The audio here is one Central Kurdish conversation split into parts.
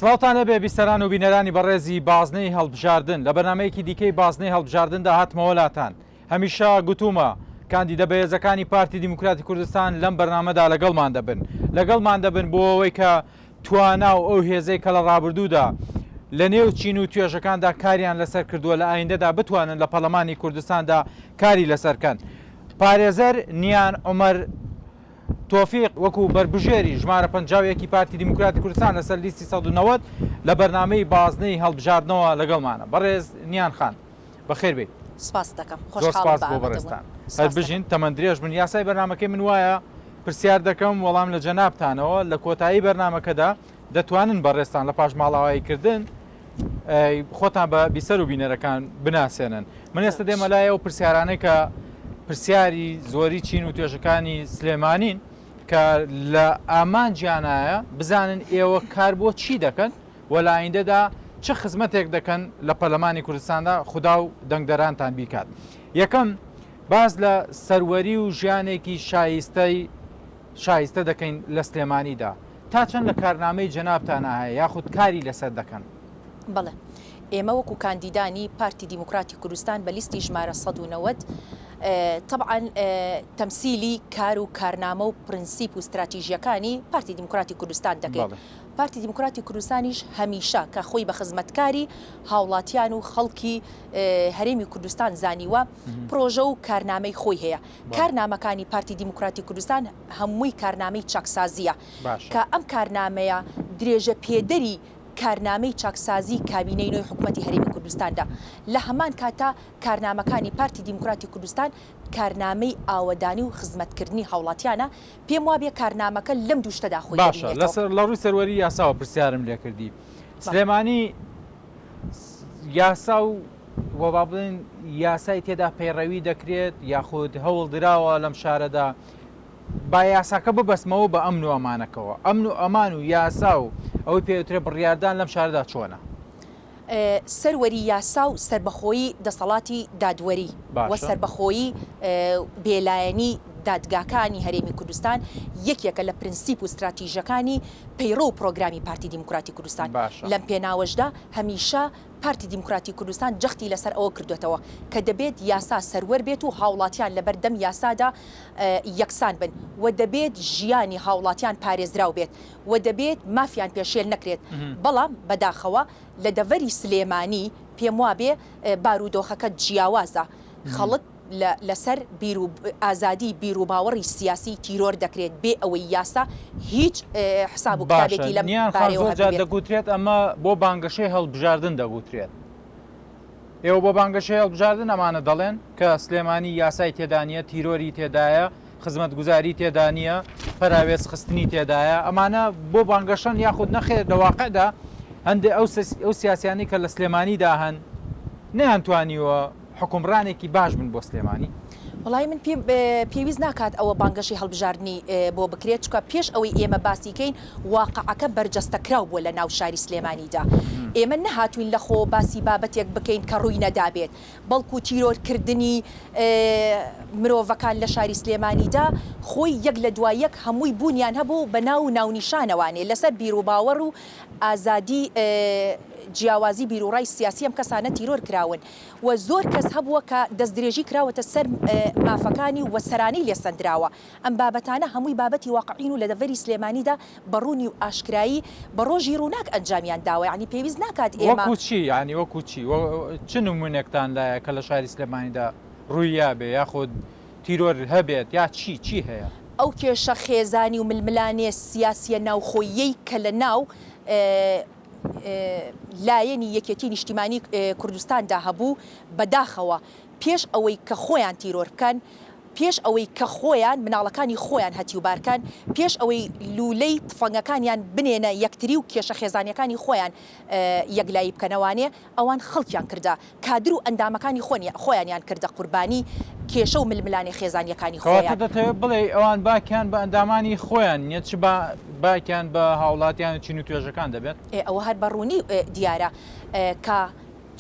سڵاوتان لێبێ بیسەران و بینەرانی بەڕێزی بازنەی هەڵبژاردن لە بەرنامەیەکی دیکەی بازنەی هەڵبژاردندا هاتمەوە لاتان هەمیشە گوتومە کاندیدە بەهێزەکانی پارتی دیموکراتی کوردستان لەم بەرنامەدا لەگەڵمان دەبن لەگەڵمان دەبن بۆ ئەوەی کە توانا و ئەو هێزەی کە لە ڕابردوودا لە نێو چین و توێژەکاندا کاریان لەسەر کردووە لە ئایندەدا بتوانن لە پەرلەمانی کوردستاندا کاری لەسەر کەن. پارێزەر نیان عومەر تۆفیق وەکو بەربژێری ژمارە 51 ی پارتی دیموکراتی کوردستان لەسەر لیستی 190 لە بەرنامەی بازنەی هەڵبژاردنەوە لەگەڵمانە. بەڕێز نیان خان بەخێر بێیت. سپاست دەکەم. زۆر خۆشحاڵم سپاس بە بۆ ئامادەبوون. بەڕێزتان. هەر سپاست بژین، دەکەم. تەمەن درێژ بن. یاسای بەرنامەکەی من وایە پرسیار دەکەم وەڵام لە جەنابتانەوە لە کۆتایی بەرنامەکەدا دەتوانن بەڕێزتان لە پاش ماڵاوایی کردن خۆتان بە بیسەر و بینەرەکان بناسێنن. من ئێستا دێمە لای ئەو پرسیارانەی کە پرسیاری زۆری چین و توێژەکانی سلێمانین کە لە ئامانجیانایە بزانن ئێوە کار بۆ چی دەکەن و لە ئایندەدا چ خزمەتێک دەکەن لە پەرلەمانی کوردستاندا خودا و دەنگدەرانتان بیکات. یەکەم، باس لە سەروەری و ژیانێکی شایستەی شایستە دەکەین لە سلێمانیدا، تا چەند لە کارنامەی جەنابتانا هەیە یاخود کاری لەسەر دەکەن؟ بەڵێ. ئێمە وەکو کاندیدانی پارتی دیموکراتی کوردستان بە لیستی ژمارە 190 تەبعەن تەمسیلی کار و کارنامە و پرنسیپ و ستراتیژیەکانی پارتی دیموکراتی کوردستان دەکەین. پارتی دیموکراتی کوردستانیش هەمیشە کە خۆی بە خزمەتکاری هاوڵاتیان و خەڵکی هەرێمی کوردستان زانیوە، پرۆژە و کارنامەی خۆی هەیە. کارنامەکانی پارتی دیموکراتی کوردستان هەمووی کارنامەی چاکسازییە کە ئەم کارنامەیە درێژە پێدەری کارنامەی چاکسازی کابینەی نۆی حکومەتی هەرێمی کوردستاندا. لە هەمان کاتدا کارنامەکانی پارتی دیموکراتی کوردستان کارنامەی ئاوەدانی و خزمەتکردنی هاوڵاتیانە، پێم وابێ کارنامەکە لەم دوو شتەدا خۆی باشە دەبینێتەوە. لەسەر لە ڕووی سەروەری یاساوە پرسیارم لێکردی سلێمانی یاسا و وە با بڵێن یاسای تێدا پەیڕەوی دەکرێت یاخود هەوڵ دراوە لەم شارەدا با یاساکە ببەستمەوە بە ئەمن و ئەمانەکەوە ئەمن و ئەمان و یاسا و ئەوەی پێوترێ بڕیاردان لەم شارەدا چۆنە؟ سەروەری یاسا و سەربەخۆیی دەسەڵاتی دادوەری و باشە. سەربەخۆیی و بێلایەنی دادگاکانی هەرێمی کوردستان یەکێکە لە پرنسیپ و ستراتیژەکانی پەیڕەو و پرۆگرامی پارتی دیموکراتی کوردستان. باشە. لەم پێناوەشدا هەمیشە پارتی دیموکراتی کوردستان جەختی لەسەر ئەوە کردۆتەوە کە دەبێت یاسا سەروەر بێت و هاوڵاتیان لەبەر دەم یاسادا یەکسان بن و دەبێت ژیانی هاوڵاتیان پارێزراو بێت و دەبێت مافیان پێشێل نەکرێت، بەڵام بەداخەوە لە دەڤەری سلێمانی پێموابێ بارودۆخەکە جیاوازە، خەڵک لەسەر بیرو ئازادی بیروباوەڕی سیاسی تیرۆر دەکرێت بێ ئەوەی یاسا هیچ حساب و باشە کتابێکی لەم نیان خان بارەیەوە زۆر جار هەبووبێت. دەگوترێت ئەمە بۆ بانگەشەی هەڵبژاردن دەگوترێت، ئێوە بۆ بانگەشەی هەڵبژاردن ئەمانە دەڵێن کە سلێمانی یاسای تێدا نییە، تیرۆری تێدایە، خزمەتگوزاری تێدا نییە، پەراوێز خستنی تێدایە، ئەمانە بۆ بانگەشەن یاخود نەخێر لە واقعدا هەندێ ئەو سیاسیانەی کە لە سلێمانیدا هەن نەیانتوانیوە حوکمڕانێکی باش بن بۆ سلێمانی؟ وەڵایی من پێم پێویست ناکات ئەوە بانگەشەی هەڵبژاردنی بۆ بکرێت، چونکە پێش ئەوەی ئێمە باسی کەین واقعەکە بەرجەستەکراو بووە لە ناو شاری سلێمانیدا. ئێمە نەهاتووین لە خۆوە باسی بابەتێک بکەین کە ڕووی نەدابێت، بەڵکو تیرۆرکردنی مرۆڤەکان لە شاری سلێمانیدا خۆی یەک لە دوای یەک هەمووی بوونیان هەبوو بە ناو و ناونیشانەوانێ لەسەر بیروباوەڕ و ئازادی جیاوازی بیروڕای سیاسی ئەم کەسانە تیرۆر کراون و زۆر کەس هەبووە کە دەستدرێژی کراوەتە سەر مافەکانی و سەرانەی لێ سەندراوە. ئەم بابەتانە هەمووی بابەتی واقعین و لە دەڤەری سلێمانیدا بە ڕوونی و ئاشکرایی بە ڕۆژی ڕووناک ئەنجامیان داوە یانی پێویست ناکات ئێمە. وەکو چی یانی وەکو چی چ نمونێکتان لایە کە لە شاری سلێمانیدا ڕوویابێ یاخود تیرۆر هەبێت یا چی چی هەیە؟ ئەو کێشە خێزانی و ململانێ سیاسیە ناوخۆییەی کە لە ناو لایەنی یەکێتی نیشتیمانی کوردستاندا هەبوو بەداخەوە پێش ئەوەی کە خۆیان تیرۆر بکەن، پێش ئەوەی کە خۆیان مناڵەکانی خۆیان هەتیوبار کەن، پێش ئەوەی لوولەی تفەنگەکانیان بنێنە یەکتری و کێشە خێزانیەکانی خۆیان یەکلایی بکەنەوانێ، ئەوان خەڵکیان کردە کادر و ئەندامەکانی خۆیانیان کردە قوربانی کێشە و ململانێ خێزانیەکانی کەواتە خۆیان. دەتەوێت بڵێی ئەوان باکیان بە ئەندامانی خۆیان نیە، چ باکیان بە هاوڵاتیان و چین و توێژەکان دەبێت؟ ئێ ئەوە هەر بە ڕوونی دیارە کە.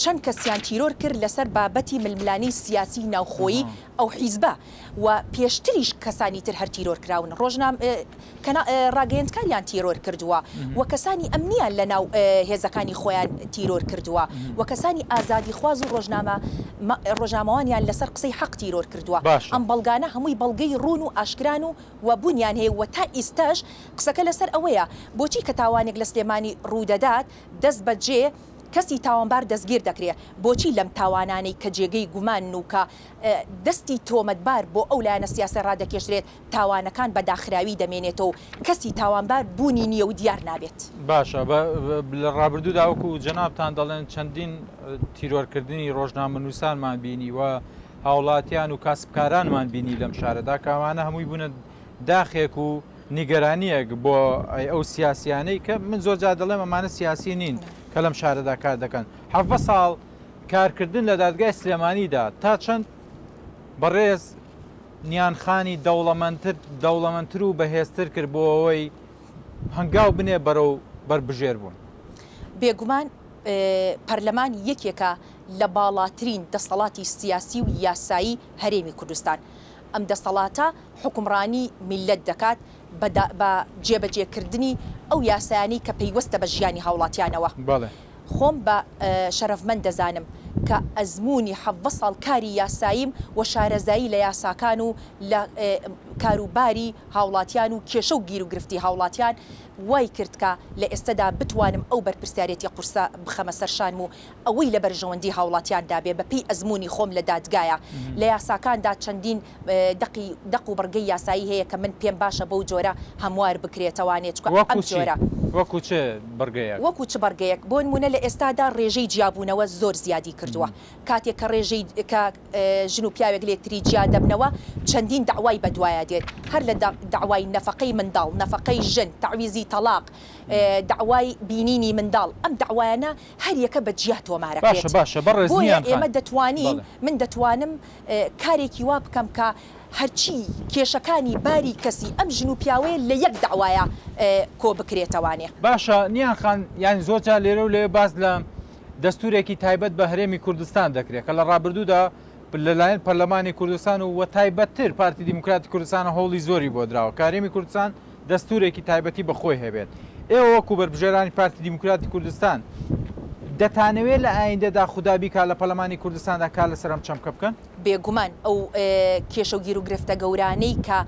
چەند کەسیان تیرۆر کرد لەسەر بابەتی ململانێی سیاسی ناوخۆیی ئەو حیزبە و پێشتریش کەسانی تر هەر تیرۆر کراون ڕۆژنام کەنا ڕاگەیەندکاریان تیرۆر کردووە و کەسانی ئەمنیان لە ناو هێزەکانی خۆیان تیرۆر کردووە و کەسانی ئازادیخواز و ڕۆژنامە ڕۆژنامەوانیان لەسەر قسەی حەق تیرۆر کردووە باشە. ئەم بەڵگانە هەمووی بەڵگەی ڕوون و ئاشکران و و بوونیان هەیە و تا ئیستاش قسەکە لەسەر ئەوەیە بۆچی کە تاوانێک لە سلێمانی ڕوودەدات دەست بەجێ کەسی تاوانبار دەستگیر دەکرێ، بۆچی لەم تاوانانەی کە جێگەی گومانن و کە دەستی تۆمەتبار بۆ ئەو لایەنە سیاسە ڕادەکێشرێت، تاوانەکان بە داخراوی دەمێنێتەوە و کەسی تاوانبار بوونی نییە و دیار نابێت؟ باشە لە ڕابردوودا وەکو جەنابتان دەڵێن چەندین تیرۆرکردنی ڕۆژنامەنووسانمان بینی و هاوڵاتیان و کاسبکارانمان بینی لەم شارەدا کە ئەمانە هەمووی بوونە داخێک و نیگەرانییەک بۆ ئەو سیاسیانەی کە من زۆر جار دەڵێم ئەمانە سیاسی نین کە لەم شارەدا کار دەکەن. 17 ساڵ کارکردن لە دادگای سلێمانیدا تا چەند بەڕێز نیان خانی دەوڵەمەندتر دەوڵەمەندتر و بەهێزتر کرد بۆ ئەوەی هەنگاو بنێ بەرەو بەربژێر بوون؟ بێگومان پەرلەمان یەکێکە لە باڵاترین دەسەڵاتی سیاسی و یاسایی هەرێمی کوردستان. ئەم دەسەڵاتە حوکمڕانی میللەت دەکات بە بە جێبەجێ کردنی ئەو یاسایانەی کە پەیوەستە بە ژیانی هاوڵاتیانەوە. بەڵێ. خۆم بە شەرەفمەند دەزانم کە ئەزموونی 17 ساڵ کاری یاساییم و شارەزایی لە یاساکان و لە کاروباری هاوڵاتیان و کێشە و گیروگرفتی هاوڵاتیان وای کرد کە لە ئێستەدا بتوانم ئەو بەرپرسیارێتیە قورسە بخەمە سەر شانم و ئەوەی لە بەرژەوەندی هاوڵاتیاندا بێ بە پێی ئەزموونی خۆم لە دادگایە لە یاساکاندا چەندین دەقی دەق و بڕگەی یاسایی هەیە کە من پێم باشە بەو جۆرە هەموار بکرێتەوانێ چونکە ئەم وەکوو چی؟ جۆرە. وەکوو چ بڕگەیەک؟ وەکوو چ بڕگەیەک؟ بۆ نموونە لە ئێستادا ڕێژەی جیابوونەوە زۆر زیادی کردووە کاتێک کە ڕێژەی کە ژن و پیاوێک لێکتری جیا دەبنەوە چەندین دەعوای بەدوایا دێت هەر لە دەعوای نەفەقەی منداڵ نەفەقەی ژن تەعویزی تەڵاق دەعوای بینینی منداڵ ئەم دەعوایانە هەر یەکە بە جیا باشە تۆمارەکرێت باشە بەڕێز بۆیە نیان خان ئێمە دەتوانین بەڵێ. من دەتوانم کارێکی وا بکەم کە هەرچی کێشەکانی باری کەسی ئەم ژن و پیاوەیە لە یەک دەعوایا کۆ بکرێتەوانێ. باشە نیان خان یانی زۆر جار لێرە و لەوێ باس لە دەستورێکی تایبەت بە هەرێمی کوردستان دەکرێت کە لە ڕابردوودا لەلایەن پەرلەمانی کوردستان و وە تایبەتتر پارتی دیموکراتی کوردستان هەوڵی زۆری بۆ دراوە کە هەرێمی کوردستان دەستورێکی تایبەتی بە خۆی هەبێت. ئێوە وەکو بەربژێرانی پارتی دیموکراتی کوردستان دەتانەوێت لە ئایندەدا خودا بیکا لە پەرلەمانی کوردستاندا کار لەسەر ئەم چەمکە بکەن؟ بێگومان ئەو کێشە و گیروگرفتە گەورانەی کە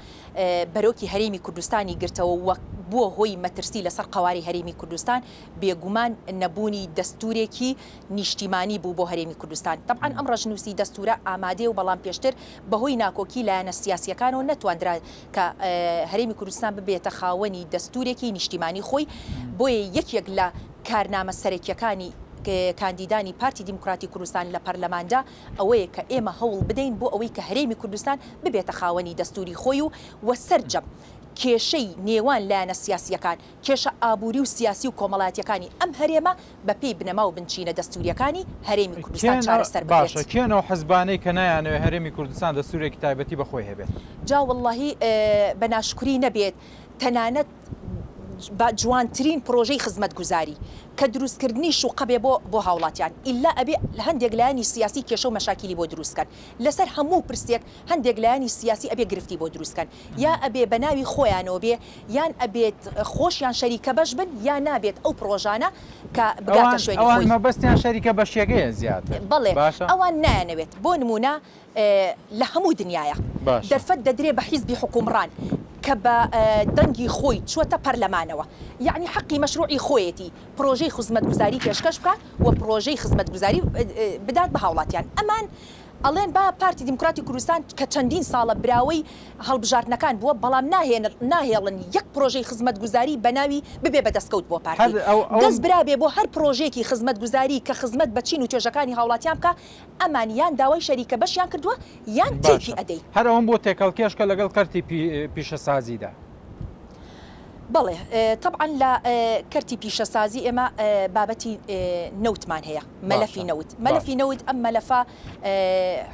بەرۆکی هەرێمی کوردستانی گرتەوە و بووە هۆی مەترسی لەسەر قەوارەی هەرێمی کوردستان، بێگومان نەبوونی دەستوورێکی نیشتیمانی بوو بۆ هەرێمی کوردستان. تەبعەن ئەم ڕەشنووسی دەستوورە ئامادەیە و بەڵام پێشتر بەهۆی ناکۆکی لایەنە سیاسییەکانەوە نەتواندرا کە هەرێمی کوردستان ببێتە خاوەنی دەستوورێکی نیشتیمانی خۆی، بۆیە یەکێک لە کارنامە سەرەکییەکانی کاندیدانی پارتی دیموکراتی کوردستان لە پەرلەماندا ئەوەیە کە ئێمە هەوڵ بدەین بۆ ئەوەی کە هەرێمی کوردستان ببێتە خاوەنی دەستووری خۆی و و سەرجەم کێشەی نێوان لایەنە سیاسییەکان کێشە ئابووری و سیاسی و کۆمەڵایەتییەکانی ئەم هەرێمە بە پێی بنەما و بنچینە دەستوورییەکانی هەرێمی کوردستان کێن چارەسەر باشە بکرێت. کێن ئەو حزبانەی کە نایانەوێت هەرێمی کوردستان دەستوورێکی تایبەتی بە خۆی هەبێت؟ جا وەڵڵاهی بە ناشکوری نەبێت تەنانەت بە جوانترین پرۆژەی خزمەتگوزاری کە دروستکردنی شوقە بێ بۆ بۆ هاوڵاتیان ئیلا ئەبێ هەندێک لایەنی سیاسی کێشە و مەشاکیلی بۆ دروست کەن لەسەر هەموو پرسێک هەندێک لایەنی سیاسی ئەبێ گرفتی بۆ دروست کەن یا ئەبێ بە ناوی خۆیانەوە بێ یان ئەبێت خۆشیان شەریکە بەش بن یا نابێت ئەو پڕۆژانە کە بگاتە ئەوان شوێنی ئەوان خۆی. مەبەستیان شەریکە بەشیەکەیە زیاتر بەڵێ باشە. ئەوان نایانەوێت بۆ نموونە لە هەموو دنیایا باشە. دەرفەت دەدرێ بە حیزبی حوکومڕان کە بە دەنگی خۆی چووەتە پەرلەمانەوە یەعنی حەقی مەشروعی خۆیەتی پڕۆژەی خزمەتگوزاری پێشکەش بکات و پڕۆژەی خزمەتگوزاری بدات بە هاوڵاتیان ئەمان ئەڵێن با پارتی دیموکراتی کوردستان کە چەندین ساڵە براوەی هەڵبژاردنەکان بووە، بەڵام ناهێڵن یەک پرۆژەی خزمەتگوزاری بەناوی ببێ بە دەستکەوت بۆ پارتی. دەست برابێ بۆ هەر پرۆژەیەکی خزمەتگوزاری کە خزمەت بە چین و توێژەکانی هاوڵاتیان بکا، ئەمان یان داوای شەریکە بەشیان کردووە یان تێکی باشە ئەدەی. هەر ئەوەم بۆ تێکەڵکێش کە لەگەڵ کەرتی پیشەسازیدا. بەڵێ تەبعەن لە کەرتی پیشەسازی ئێمە بابەتی نەوتمان هەیە، مەلەفی باشە نەوت، مەلەفی باشە. نەوت ئەم مەلەفە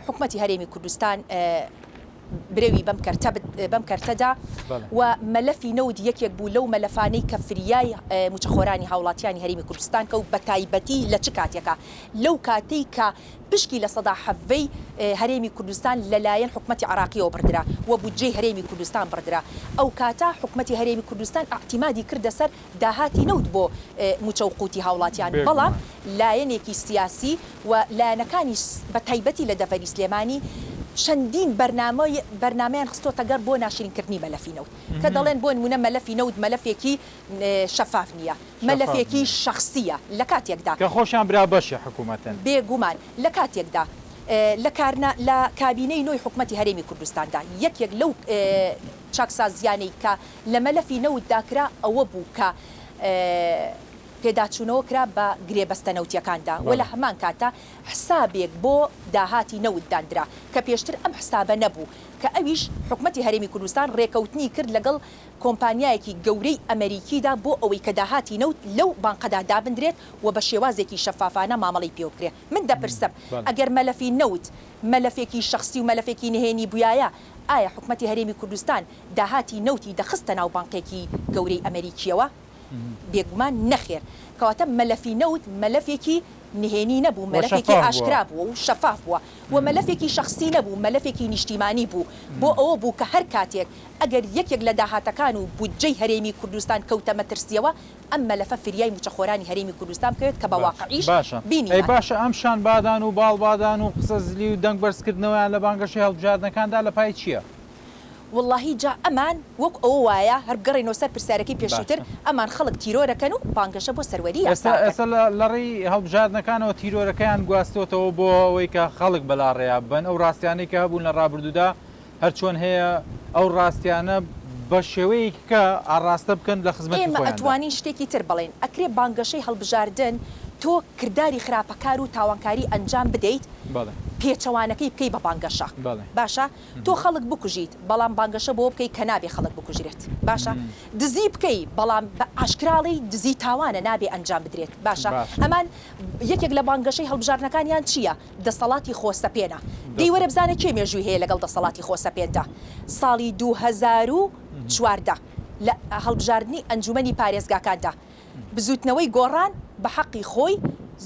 حکومەتی هەرێمی کوردستان. برەوی بەم کەرتە بەم کەرتە دا و مەلەفی نەوت یەکێک بوو لەو مەلەفانەی کە فریای مووچەخۆرانی هاوڵاتیانی هەرێمی کوردستان کەوت بە تایبەتی لە چ کاتێکا لەو کاتەی کە پشکی 17% ی هەرێمی کوردستان لە لایەن حکومەتی عێراقیەوە بڕدرا و بودجەی هەرێمی کوردستان بڕدرا ئەو کاتە حکومەتی هەرێمی کوردستان ئیعتیمادی کردە سەر داهاتی نەوت بۆ مووچە و قوتی هاوڵاتیان بەڵام لایەنێکی سیاسی و لایەنەکانی بە تایبەتی لە دەڤەری سلێمانی چەندین بەرنامەی بەرنامەیان خستۆتە گەڕ بۆ ناشرین کردنی مەلەفی نەوت کە دەڵێن بۆ نمونە مەلەفی نەوت مەلەفێکی شەفاف نییە مەلەفێکی شەخسییە لە کاتێکدا. کە خۆشیان برا بەشی حکومەتن. بێ گومان لە کاتێکدا لە کارنا لە کابینەی نۆی حکومەتی هەرێمی کوردستاندا یەکێک لەو چاکسازییانەی کە لە مەلەفی نەوتدا کرا ئەوە بوو کە پێداچوونەوە کرا بە گرێبەستە نەوتییەکاندا و لە هەمان کاتدا حسابێک بۆ داهاتی نەوت داندرا کە پێشتر ئەم حسابە نەبوو کە ئەویش حکومەتی هەرێمی کوردستان رێکەوتنی کرد لەگەڵ کۆمپانیایەکی گەورەی ئەمەریکیدا بۆ ئەوەی کە داهاتی نەوت لەو بانقەدا دابندرێت و بە شێوازێکی شەفافانە مامەڵەی پێوە بکرێت. من دەپرسم ئەگەر مەلەفی نەوت مەلەفێکی شەخسی و مەلەفێکی نهێنی بویایە ئایا حکومەتی هەرێمی کوردستان داهاتی نەوتی دەخستە ناو بانقێکی گەورەی ئەمەریکییەوە؟ بێگومان نەخێر. کەواتە مەلەفی نەوت مەلەفێکی نهێنی نەبوو، مەلەفێکی ئاشکرا بووە و شەفاف بووە و مەلەفێکی شەخسی نەبوو، مەلەفێکی نیشتیمانی بوو. بۆ ئەوە بوو کە هەر کاتێک ئەگەر یەکێک لە داهاتەکان و بودجەی هەرێمی کوردستان کەوتە مەترسییەوە، ئەم مەلەفە فریای مووچەخۆرانی هەرێمی کوردستان بکەوێت کە بە واقعیش باشە ئەی بینیمان. باشە ئەم شان بادان و باڵ بادان و قسە زلی و دەنگ بەرزکردنەوەیان لە بانگەشەی هەڵبژاردنەکاندا لە پای چییە؟ وەڵاهی جا ئەمان وەک ئەوە وایە هەر بگەڕێینەوە سەر پرسیارەکەی پێشووتر باشە. ئەمان خەڵک تیرۆرەکەن و بانگەشە بۆ سەروەری یاسا ئێستا ئەکەن. ئێستا لە لە ڕێی هەڵبژاردنەکانەوە تیرۆرەکەیان گواستۆتەوە بۆ ئەوەی کە خەڵک بەلاڕێیا ببەن ئەو ڕاستیانەی کە هەبوون لە ڕابردوودا هەر چۆن هەیە ئەو ڕاستیانە بە شێوەیەکی کە ئاڕاستە بکەن لە خزمەتی ئێمە خۆیاندا. ئەتوانین شتێکی تر بڵێین، ئەکرێ بانگەشەی هەڵبژاردن تۆ کرداری خراپەکار و تاوانکاری ئەنجام بدەیت، پێچەوانەکەی بکەی بە بانگەشە. باشە تۆ خەڵک بکوژیت بەڵام بانگەشە بەوە بکەی کە نابێ خەڵک بکوژرێت. باشە دزی بکەی بەڵام بە ئاشکراڵی دزی تاوانە نابێ ئەنجام بدرێت. باشە ئەمان یەکێک لە بانگەشەی هەڵبژاردنەکانیان چییە؟ دەسەڵاتی خۆسەپێنە. دەی وەرە بزانە کێ مێژووی هەیە لەگەڵ دەسەڵاتی خۆسەپێندا. ساڵی 2014 لە هەڵبژاردنی ئەنجومەنی پارێزگاکاندا بزوتنەوەی گۆڕان بە حەقی خۆی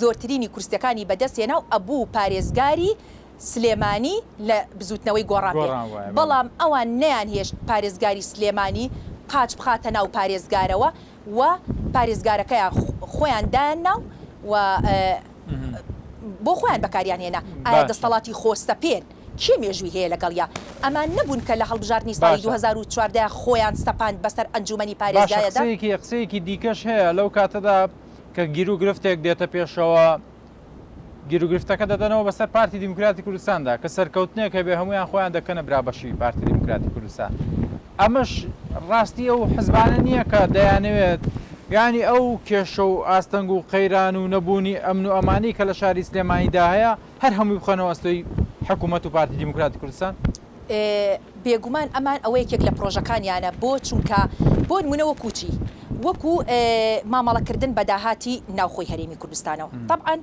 زۆرترینی کورسیەکانی بەدەست هێنا و ئەبوو پارێزگاری سلێمانی لە بزوتنەوەی گۆڕان بێ بەڵام ئەوان نەیانهێشت پارێزگاری سلێمانی قاچ بخاتە ناو پارێزگارەوە و پارێزگارەکەیان خۆیان دایاننا و بۆ خۆیان بەکاریان هێنا. ئایا دەستەڵاتی خۆسەپێن کێ مێژووی هەیە لەگەڵیا؟ ئەمان نەبوون کە لە هەڵبژاردنی ساڵی 2014 خۆیان سەپاند بەسەر ئەنجومەنی باشە پارێزگایەدا؟ قسەیەکی قسەیەکی دیکەش هەیە لەو کاتەدا کە گیروگرفتێک دێتە پێشەوە گیروگرفتەکە دەدەنەوە بەسەر پارتی دیموکراتی کوردستاندا کە سەرکەوتنێک هەبێ هەموویان خۆیان دەکەنە برابەشی پارتی دیموکراتی کوردستان ئەمەش ڕاستی ئەو حزبانە نییە کە دەیانەوێت یانی ئەو کێشە و ئاستەنگ و قەیران و نەبوونی ئەمن و ئەمانی کە لە شاری سلێمانیدا هەیە هەر هەمووی بخەنەوە ئەستۆی حکوومەت و پارتی دیموکراتی کوردستان؟ بێگومان ئەمان ئەوە یەکێک لە پرۆژەکانیانە بۆ چونکە بۆ نمونە وەکو چی وەکو مامەڵەکردن بە داهاتی ناوخۆی هەرێمی کوردستانەوە تەبعەن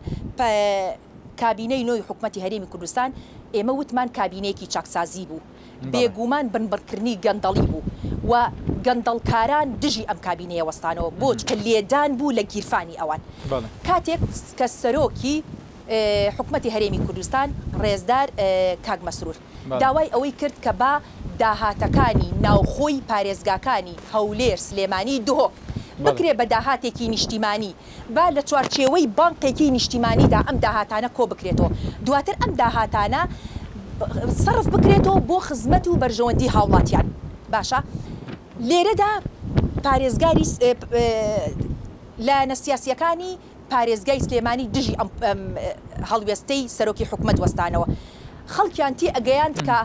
کابینەی نۆی حکومەتی هەرێمی کوردستان ئێمە وتمان کابینەیەکی چاکسازی بوو بێگومان بنبڕکردنی گەندەڵی بوو و گەندەڵکاران دژی ئەم کابینەیە وەستانەوە بۆ چونکە لێدان بوو لە گیرفانی ئەوان کاتێک کە سەرۆکی حکومەتی هەرێمی کوردستان ڕێزدار کاک مەسرور داوای ئەوەی کرد کە با داهاتەکانی ناوخۆی پارێزگاکانی هەولێر، سلێمانی، دهۆک بکرێ بە داهاتێکی نیشتیمانی، با لە چوارچێوەی بانقێکی نیشتیمانیدا ئەم داهاتانە کۆبکرێتەوە، دواتر ئەم داهاتانە سەرف بکرێتەوە بۆ خزمەت و بەرژەوەندی هاوڵاتیان. باشە لێرەدا پارێزگاری لایەنە سیاسییەکانی پارێزگای سلێمانی دژی ئەم هەڵوێستەی سەرۆکی حکومەت وەستانەوە، خەڵکیان تێئەگەیاند کە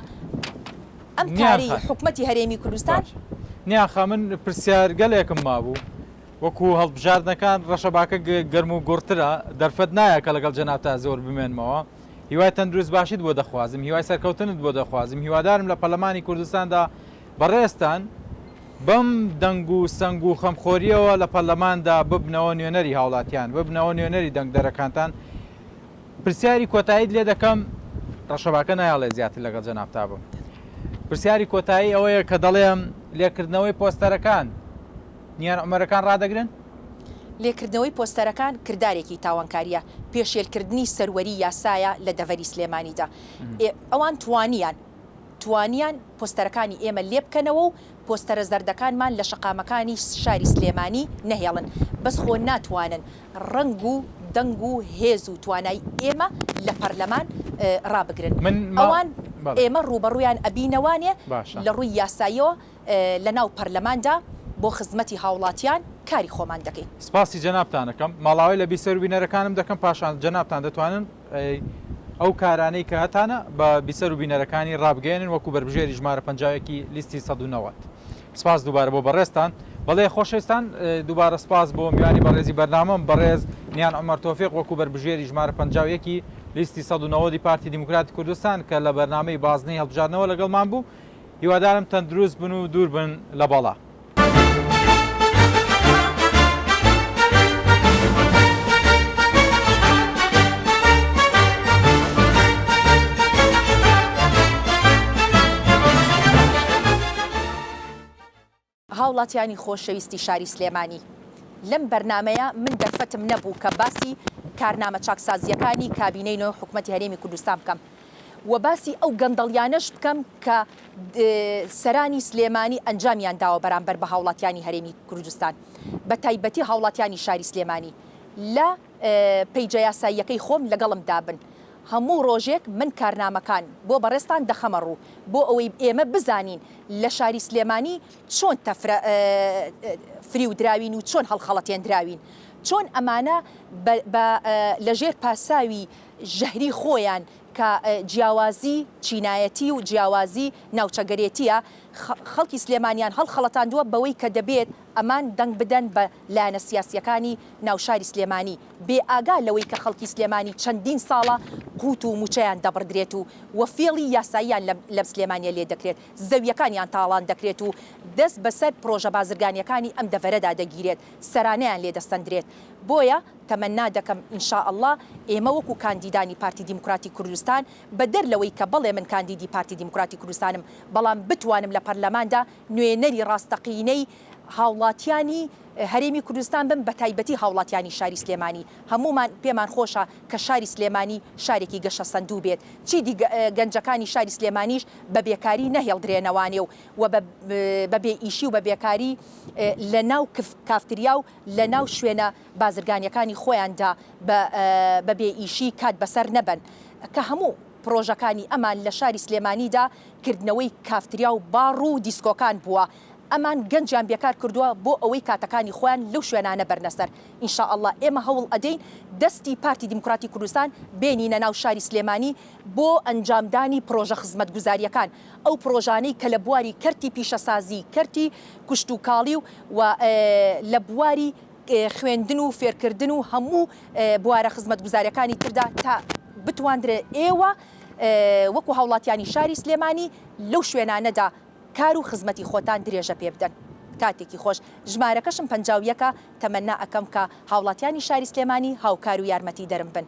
ئەم کارەی حکومەتی هەرێمی کوردستان. نیان خان من پرسیارگەلێکم مابوو وەکو هەڵبژاردنەکان ڕەشەباکە گەرم و گوڕترە دەرفەت نایە کە لەگەڵ جەنابتا زۆر بمێنمەوە هیوای تەندروست باشیت بۆ دەخوازم هیوای سەرکەوتنت بۆ دەخوازم هیوادارم لە پەرلەمانی کوردستاندا بەڕێزتان بەم دەنگ و سەنگ و خەمخۆرییەوە لە پەرلەماندا ببنەوە نوێنەری هاوڵاتیان، ببنەوە نوێنەری دەنگدەرەکانتان. پرسیاری کۆتاییت لێ دەکەم، ڕەشەباکە نایەڵێ زیاتر لەگەڵ جەنابتا بم. پرسیاری کۆتایی ئەوەیە کە دەڵێم لێکردنەوەی پۆستەرەکان نیان عومەرەکان ڕادەگرن؟ لێکردنەوەی پۆستەرەکان کردارێکی تاوانکارییە، پێشێلکردنی سەروەری یاسایە لە دەڤەری سلێمانیدا. ئەوان توانیان توانیان پۆستەرەکانی ئێمە لێبکەنەوە و پۆستەرە زەردەکانمان لە شەقامەکانی شاری سلێمانی نەهێڵن، بەس خۆ ناتوانن ڕەنگ و دەنگ و هێز و توانای ئێمە لە پەرلەمان ڕابگرن. ئەوان ئێمە ڕووبەڕوویان ئەبینەوانێ لە ڕووی یاساییەوە لە ناو پەرلەماندا بۆ خزمەتی هاوڵاتیان کاری خۆمان دەکەین. سپاسی جەنابتان ئەکەم. ماڵاوای لە بیسەر و بینەرەکانم دەکەم پاشان جەنابتان دەتوانن ئەو کارانەی کە هەتانە بە بیسەر و بینەرەکانی ڕابگەیەنن وەکو بەربژێری ژمارە 51 ی لیستی 190. سپاس دووبارە بۆ بەڕێزتان. بەڵێ خۆشەویستان دووبارە سپاس بۆ میوانی بەڕێزی بەرنامەم بەڕێز نیان عومەر تۆفیق وەکو بەربژێری ژمارە 51 ی لیستی 190 ی پارتی دیموکراتی کوردستان کە لە بەرنامەی بازنەی هەڵبژاردنەوە لەگەڵمان بوو. هیوادارم تەندروست بن و دوور بن لە بەڵا. هاوڵاتیانی خۆشەویستی شاری سلێمانی لەم بەرنامەیە من دەرفەتم نەبوو کە باسی کارنامە چاکسازییەکانی کابینەی نۆی حکومەتی هەرێمی کوردستان بکەم و باسی ئەو گەندەڵیانەش بکەم کە سەرانی سلێمانی ئەنجامیان داوە بەرامبەر بە هاوڵاتیانی هەرێمی کوردستان بە تایبەتی هاوڵاتیانی شاری سلێمانی لە پەیجە یاساییەکەی خۆم لەگەڵم دابن هەموو ڕۆژێک من کارنامەکان بۆ بەڕێزتان دەخەمە ڕوو بۆ ئەوەی ئێمە بزانین لە شاری سلێمانی چۆن تەفرە فریودراوین و چۆن هەڵخەڵەتێندراوین چۆن ئەمانە بە لەژێر پاساوی ژەهری خۆیان کە جیاوازی چینایەتی و جیاوازی ناوچەگەرێتیە خەڵکی سلێمانیان هەڵخەڵەتاندووە بەوەی کە دەبێت ئەمان دەنگ بدەن بە لایەنە سیاسیەکانی ناوشاری سلێمانی بێ ئاگا لەوەی کە خەڵکی سلێمانی چەندین ساڵە قوت و موچەیان دەبڕدرێت و و فێڵی یاساییان لەم سلێمانیە لێ دەکرێت زەویەکانیان تاڵان دەکرێت و دەست بەسەر پرۆژە بازرگانیەکانی ئەم دەڤەرەدا دەگیرێت سەرانەیان لێ دەستەندرێت بۆیە تەمەنا دەکەم ان شاء اللە ئێمە وەکو کاندیدانی پارتی دیموکراتی کوردستان بەدەر لەوەی کە بەڵێ من کاندیدی پارتی دیموکراتی کوردستانم بەڵام بتوانم لە پەرلەماندا نوێنەری ڕاستەقینەی هاوڵاتیانی هەرێمی کوردستان بم بەتایبەتی هاوڵاتیانی شاری سلێمانی هەموومان پێمان خۆشە کە شاری سلێمانی شارێکی گەشەسەندوو بێت چیدی گەنجەکانی شاری سلێمانیش بە بێکاری نەهێڵدرێنەوانێ و و بە بێ ئیشی و بە بێکاری لە ناو کافتریا و لە ناو شوێنە بازرگانیەکانی خۆیاندا بە بێ ئیشی کات بەسەر نەبەن کە هەموو پڕۆژەکانی ئەمان لە شاری سلێمانیدا کردنەوەی کافتریا و باڕ و دیسکۆکان بووە ئەمان گەنجیان بێکار کردووە بۆ ئەوەی کاتەکانی خۆیان لەو شوێنانە بەرنە سەر ان شاء اللە ئێمە هەوڵ ئەدەین دەستی پارتی دیموکراتی کوردستان بێنینە ناو شاری سلێمانی بۆ ئەنجامدانی پڕۆژە خزمەتگوزاریەکان ئەو پڕۆژانەی کە لە بواری کەرتی پیشەسازی، کەرتی کشتوکاڵی و لە بواری خوێندن و فێرکردن و هەموو بوارە خزمەتگوزاریەکانی تردا تا بتواندرێت ئێوە وەکو هاوڵاتیانی شاری سلێمانی لەو شوێنانەدا کار و خزمەتی خۆتان درێژە پێ بدەن. کاتێکی خۆش. ژمارەکەشم 51 ە تەمەنا ئەکەم کە هاوڵاتیانی شاری سلێمانی هاوکار و یارمەتیدەرم بن.